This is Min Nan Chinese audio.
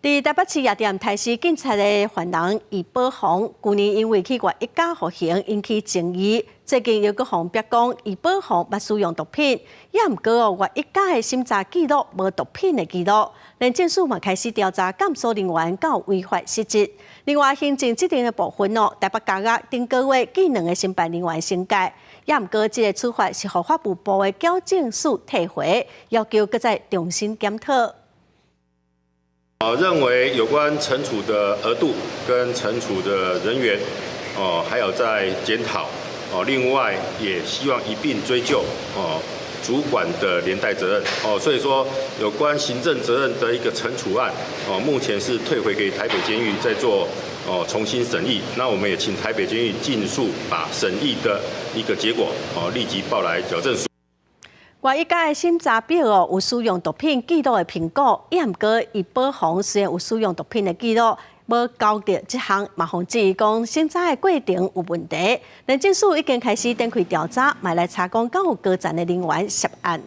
佇台北市夜店刣死警察的犯人易寶鴻，舊年因為去外一家服刑引起爭議，最近又閣予人逼講易寶鴻捌使用毒品，也毋過哦，外一家的審查記錄無毒品的記錄，廉政署嘛開始調查監所人員敢有違法失職。另外，行政職能的部分哦，台北監獄頂個月記兩个承辦人員懲戒，也毋過這个處罰是予法務部的矯正署退回，要求閣再重新檢討。認為有關懲處的額度跟懲處的人員，哦，還有在檢討，哦，另外也希望一併追究，哦，主管的連帶責任，哦，所以說有關行政責任的一個懲處案，哦，目前是退回給台北監獄再做，哦，重新審議。那我們也請台北監獄盡速把審議的一個結果，哦，立即報來矯正署。外一家的審查表哦，有使用毒品記錄的評估，也毋過易寶鴻雖然有使用毒品的記錄，無交著這項，嘛予質疑講審查的過程有問題。廉政署已經開始展開調查，嘛來查講敢有高層的人員涉案。